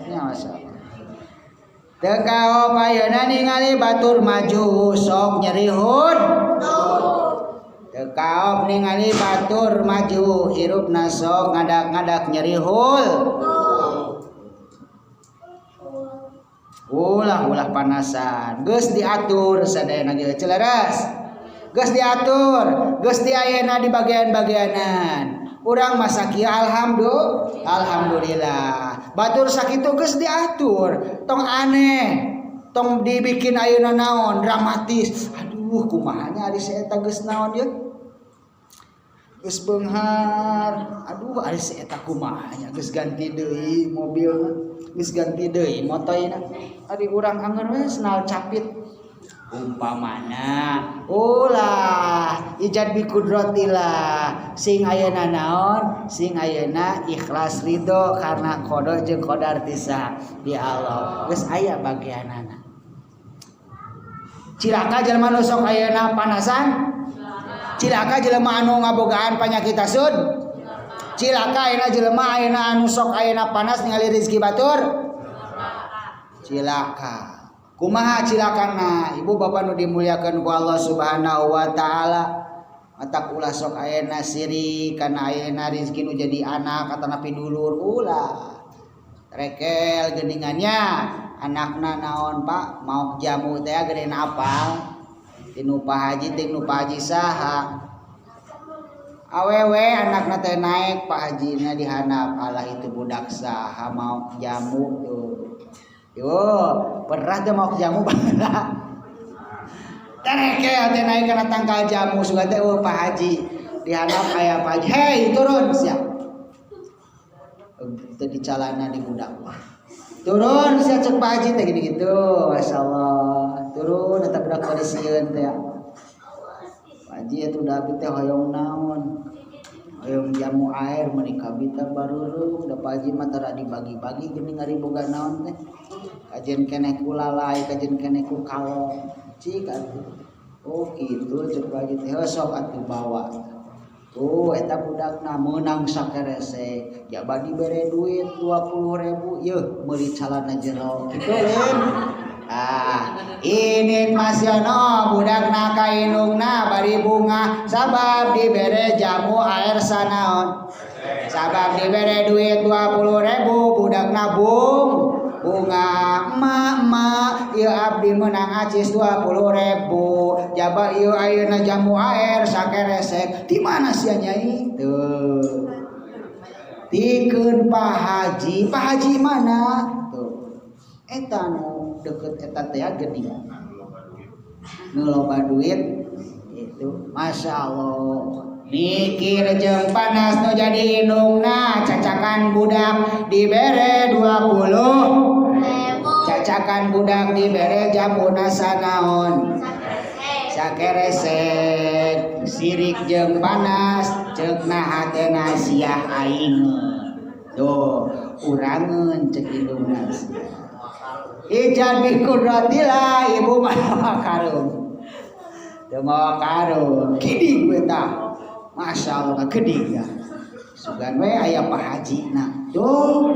Nya masyaallah. Teu kaop ayeuna ningali batur maju sok nyeri hud. Teu kaop ningali batur maju hirupna sok ngadak-ngadak nyeri hul. Ulah-ulah panasan. Geus diatur sadayana ge celeres. Geus diatur, geus diayeuna di bagian-bagianan. Urang masa kieu alhamdulillah. Batur sakitu geus diatur, tong aneh, tong dibikin ayeuna naon dramatis. Aduh, kumaha nya ari si eta geus naon ieu? Geus beunghar. Aduh, ari si eta kumaha nya geus ganti deui mobilna, geus ganti deui motoyna. Ari urang anger we senal capit. Umpamana ulah ijad bi kudratillah sing ayeuna naon sing ayeuna ikhlas ridho karena qada jeung qadar tisa di Allah geus aya bagianana. Cilaka jelema nu sok ayeuna panasan, cilaka jelema anu ngabogaan panyakit hasud, cilaka ayeuna jelema ayeuna anu sok ayeuna panas ningali rezeki batur, cilaka. Kumaha cilakana ibu bapak nu dimuliakan ku Allah Subhanahu wa taala. Matak ulah sok ayeuna sirik kana ayeuna rezeki nu jadi anak atanapi dulur ulah. Rekel geuningannya anakna naon Pak maok jamu teh geuning apal tinu Pak Haji tinu Pak Haji saha. Awewe anakna teh naik Pak Hajina dihandap alah itu budak saha maok jamu tuh. Yo, pernah teh maok jamu baheula. Terekel teh naik kana tangkal jamu sugan teh eueuh Pak Haji. Dihandap aya Pak Haji, "Hei, turun sia." Teu dicalana di budak. Turun sia cek Pak Haji teh gini gitu. Masyaallah. Turun eta budak polisieun teh. Pak Haji atuh da abdi teh hoyong naon? Hoyong jamu air meuni kabita barurung da Pak Haji mah tara dibagi-bagi geuning ari boga naon teh. Kajen keneh ku lalai, kajen keneh ku kalong. Cik atuh. Oh kitu cek Pak Haji teh sok atuh bawa. Tuh eta budakna meunang sakerese. Jaba dibere duit 20.000 yeuh meuli calana jero. Kitu lain. Ah, ini masyono budakna ka indungna bari bunga sabab dibere jamu air sanaon. Sabab dibere duit 20.000 budakna bunga emak emak ieu abdi meunang acis 20.000 jaba ieu ayeuna jamu air sakeresek di mana sia nyai tuh tikeun Pak Haji. Pak Haji mana tuh eta nu deket eta teh geuning nu loba duit itu Masya Allah. Mikir jeung panas nu jadi indungna cacakan budak dibere 20.000 cacakan budak dibere jamuna sanaon sakeresek sirik jeung panas ceukna hatena siah aing tuh urangeun ceuk indungna ijad bi kudratillah ibu mah karung teu mawa karung kidik we tah Masya Allah gede ya. Sugan we aya Pak Haji na. Tuh,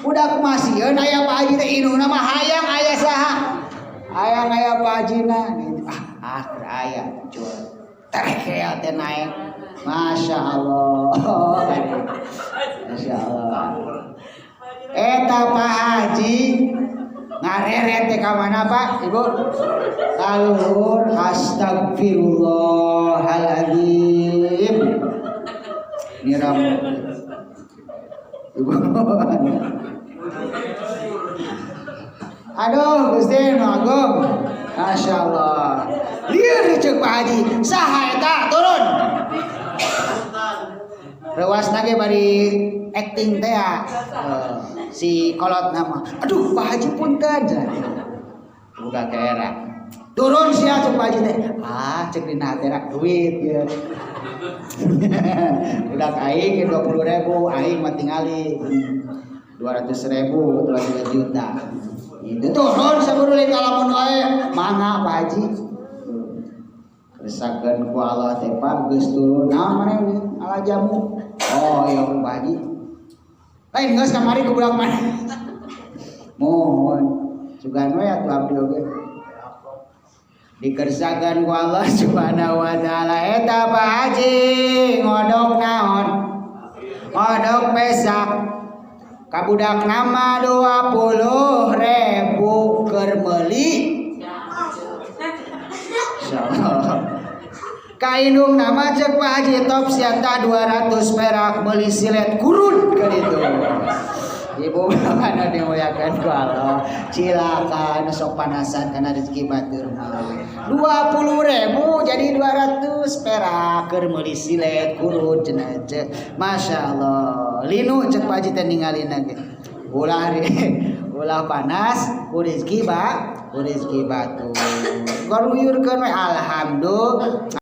udah masieun aya Pak Haji teh indungna mah hayang aya saha? Hayang aya Pak Haji na. Ah, aya cul. Terekel teh naik. Masya Allah. Masya Allah. Eta Pak Haji ngareret teh ka mana Pak? Ibu? Kaluhur astagfirullahaladzim. Nyiram. Ibu. Aduh, Gusti nu agung. Masya Allah. Lieur ceuk Pak Haji, saha eta turun. Reuasna ge bari acting teh ya. Si kolot nama. Aduh, Pak Haji punten. Buka ke era. Turun sia ceuk Pak Haji teh. Ah, ceuk dina hatena duit ieu. Udah aing 20.000, aing mah tingali 200.000, 2 juta. Itu turun saburu lain kalamun wae, mangga Pak Haji. Keresakeun ku Allah teh Pak geus turun naon maneh ala jamu. Oh, iya Pak Haji. Lain geus kamari ku budak maneh. Mohon sugan we atuh abdi oge dikersakan ku Allah Subhanahu wa Taala. Eta Pak Haji ngodok naon? Ngodok pesak ka budak nama 20 ribu keur meuli. Insyaallah ka indung nama cek Pak Haji, "Top sia, tah 200 perak meuli silet kurun." Kan itu ibu mana dimuliakan ku Allah, silakan sok panasan karena rezeki batur mah. 20 ribu jadi 200 perak keur meuli silet kurun cenah. Masya Allah, linu cek Pak Haji teh ningalina ge. Ulah ulah panas ku rezeki, ba ku rezeki batur, garuyurkeun we, alhamdulillah.